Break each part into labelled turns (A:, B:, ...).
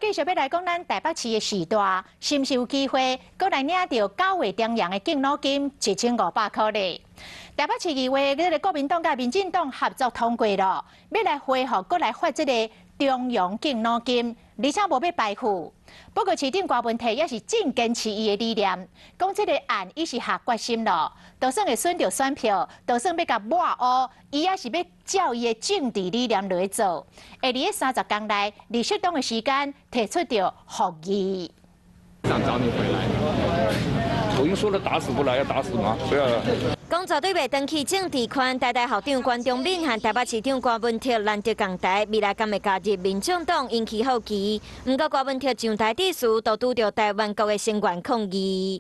A: 繼續欲來講咱台北市的市大，是毋是有機會閣來領著九月中央的敬老金1500箍咧？台北市議會這个國民黨佮民進黨合作通過囉，欲來恢復閣來發這个中央敬老金，而且無欲排富。不過市長柯文哲也是真堅持伊的理念，講這个案伊是下決心囉，就算會損著選票，就算欲共抹烏，伊也是欲照伊的政治理念來做。會佇30工內，佇適當的時間提出著復議。
B: 想找你回來。
C: 我已經說了打死不來，要打死嗎？不要。
D: 講絕對袂轉去政治圈，台大校長關中敏和台北市長柯文哲難得仝台，未來敢會加入民眾黨引起好奇。毋過柯文哲上台致辭，都拄著台灣國的聲援抗議。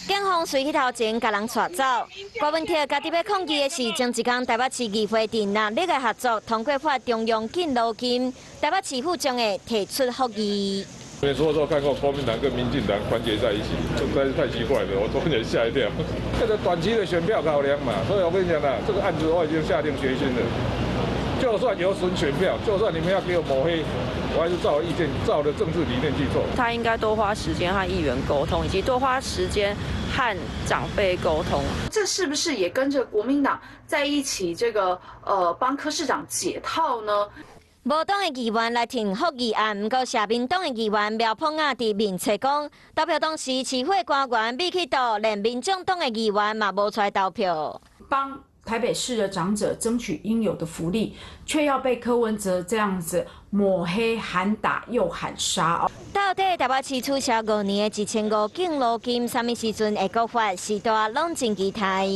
D: 警方隨去頭前共人帶走。柯文哲家己欲抗議的是，前一工台北市議會佇藍綠的合作通過發中央敬老金，台北市府將會提出復議。
E: 沒說說看過國民黨跟民進黨團結在一起，這實在是太奇怪了，我昨天嚇一跳。這個短期的選票考量嘛，所以我跟你講啦，這個案子我已經下定決心了，就算有損選票，就算你們要給我抹黑，我還是照我意見，照我的政治理念去做。
F: 他應該多花時間和議員溝通，以及多花時間和長輩溝通。
G: 這是不是也跟着國民黨在一起？這個幫柯市長解套呢？
D: 無黨的議員來提復議案，毋過社民黨的議員苗博雅佇面冊講，投票當時市會官員欲去倒，連民眾黨的議員嘛無出來投票。
H: 幫台北市的長者爭取應有的福利，卻要被柯文哲這樣子抹黑、喊打又喊殺。
D: 到底台北市取消5年的1500敬老金，啥物時陣會閣發？市大攏真期待。